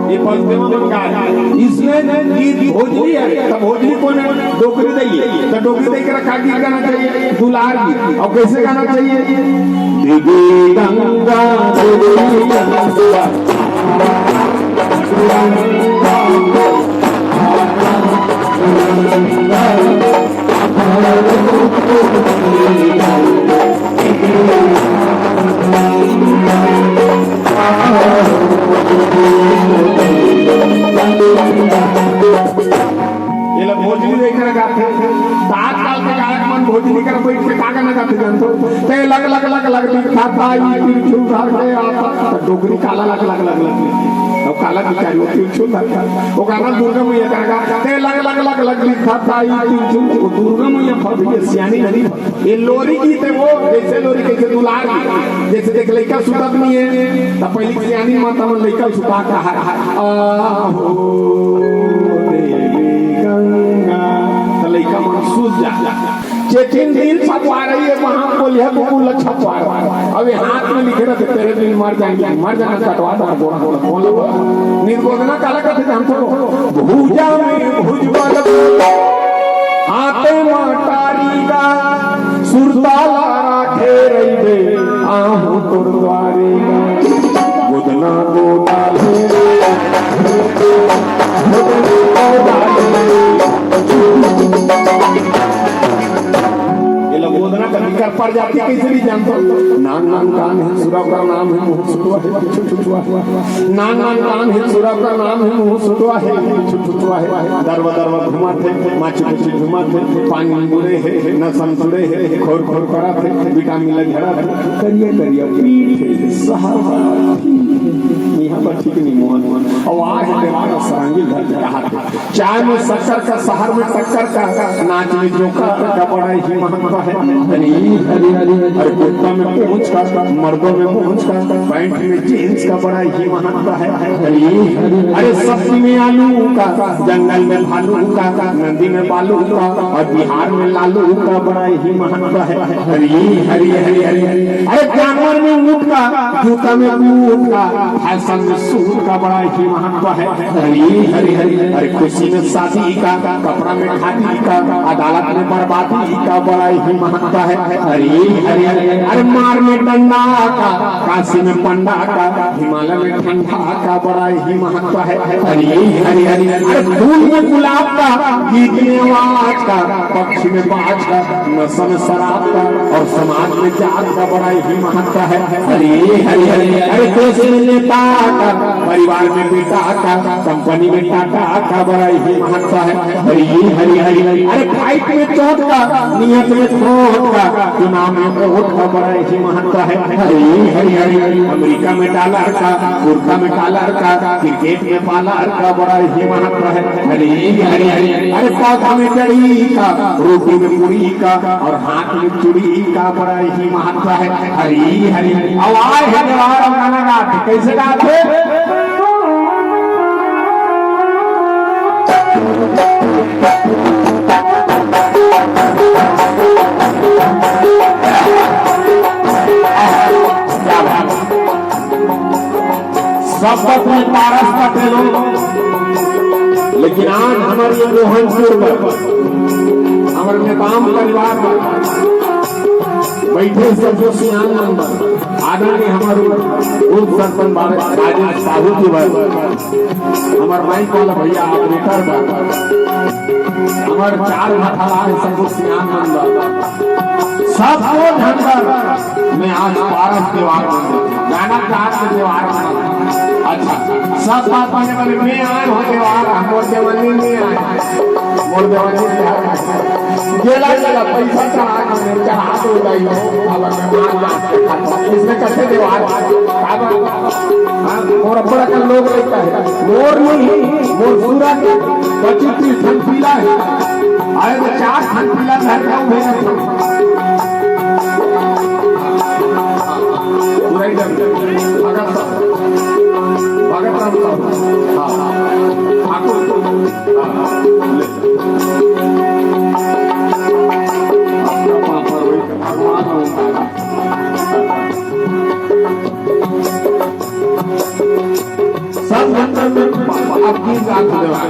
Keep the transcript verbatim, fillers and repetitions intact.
ये पंक्ति में बन गया। इसमें गीत भोजली है, तो भोजली कौन है? डोकरी दई है। तो डोकरी दई करा का गीत गाना चाहिए? दुलार गीत। और कैसे गाना चाहिए? देवी गंगा, देवी गंगा। ये लोग भोजपुरी देख रहे गाते हैं। तो आजकल के गायक मन भोजपुरी कर बैठ के का गाना गाते जानते हो? ते लग लग लग लग दिखा था, ये तिरछुल धर के आता। तो डोकरी काला लग लग लग लग। अब काला बिचारी वो तिरछुल धर के। वो गाना दुर्गा मैया का गा। ते लग लग लग लग दिखा था, ये तिरछुल। वो दुर्गा मैया फट गई, सियानी नहीं। ये लोरी गीत है वो, जैसे लोरी, कैसे दुलार गीत। जैसे देख, लइका सुतत नहीं है, तो पहले सियानी माता मन लइका सुता कहा, "आहो देवी गंगा", तो लइका मन सूत जा। चेचिन दिन छपवा रही है, वहां बोलिया कुकुर ल छपवा रहा है। अब ये हाथ में लिखे रहते, "तेरे दिन मर जाएंगे, मर जाना, कटवा दो गोड़ा, गोड़ा, कौन लोग?" निर्गोदना काला कहते हैं, हम तो भुजा में भुजबल, हाथे में टारी का, सुरताला राखे रहिबे, आहूं तोर द्वारे का। गोदना गोदा ले, गोदना गोदा ले। ये लोग गोदना का निकर पर जाती कैसे नहीं जानता? नान नान कान है, सुरा का नाम है, मुंह सुतवा है, छुटवा है। नान नान कान है, सुरा का नाम है, मुंह सुतवा है, छुटवा है। दरवा दरवा घुमाथे, माछी मछली घुमाथे, पानी मुड़े है, नसन सुड़े है, खोर खोर कराथे, विटामिन ल झड़ाथे, करिया करिया पीठ है, सहारा पीठ है। यहाँ पर ठीक नहीं मोहन। और आज तेरा सरांगी घर कहा थे। चाय में शक्कर का, शहर में टक्कर का, नाच में जोकर का बड़ा ही महत्व है। हरी हरी हरी हरी। अरे कुत्ता में पूंछ का, मर्दों में पूंछ का, पैंट में जींस का बड़ा ही महत्व है। हरी हरी। अरे सब्जी में आलू का, जंगल में भालू का, नदी में बालू का और बिहार में लालू का बड़ा ही महत्व है। हरी हरी हरी हरी हरी। अरे जानवर में ऊंट का, जूता में बूट का, फैशन में सूट का बड़ा ही महत्व है। हरी हरी हरी। अरे खुशी में शादी का, कपड़ा में खादी का, अदालत में बर्बादी का बड़ा ही महत्व है। हरी हरी हरी। अरे मार में डंडा का, काशी में पंडा का, हिमालय में ठंडा का बड़ा ही महत्व है। हरी हरी हरी। अरे फूल में गुलाब का, गीत में आवाज का, पक्षी में बाज का, नशा में शराब का और समाज में जात का बड़ा ही महत्व है। हरी हरी हरी। अरे देश में नेता का, परिवार में बेटा का, कंपनी में टाटा का बड़ा ही महत्व है। हरी हरी हरी। अरे फाइट में चोट का, नियत में खोट का, चुनाव में वोट का बड़ा ही महत्व है। हरी हरी हरी। अमेरिका में डॉलर का, कुर्ता में कॉलर का, क्रिकेट में पार्लर का बड़ा ही महत्व है। हरी हरी हरी। अरे पौधा में जड़ी का, रोटी में पूरी का और हाथ में चूड़ी का बड़ा ही महत्व है। हरी हरी हरी। अब आए हैं जवाहर और गाना गाते, कैसे गाते? क्या बात। सब बात में पारस पटेल हो, लेकिन आज हमारे ये मोहनपुर में हमारे नेता राम परिवार बर, बइठे सब्बो सियान मन बर, आदरणीय हमर उप सरपंच बाबा राजेश साहू जी बर, हमर माइक वाला भैया ऑपरेटर बर, हमर चार घाटा लाल सब्बो सियान मन बर, सब्बो झन बर मैं आज पारस त्योहार मनात हूँ। गाना गा के त्योहार मनात हूँ। अच्छा, सब बात माने वाले मैं आए हो त्योहार, हम मोर देवानी में आए। मोर देवानी त्योहार। गेला गेला पैसा चढ़ा के चढ़ा दो जाई हो, अब मैं मान जात के खाता। इसमें कैसे त्योहार? अब, हाँ, मोर बड़ा का लोग रहता है। मोर नहीं, मोर पूरा पच्चीस तीस ठन पीला है। अरे तो चार ठन पीला घर का उठे ना। पूरा एकदम भगत साहब, भगत राम साहब। हाँ, ठाकुर। हाँ, ले। आपका पापड़ वही भगवान होता है। सब मंत्र में आपकी जात देवा।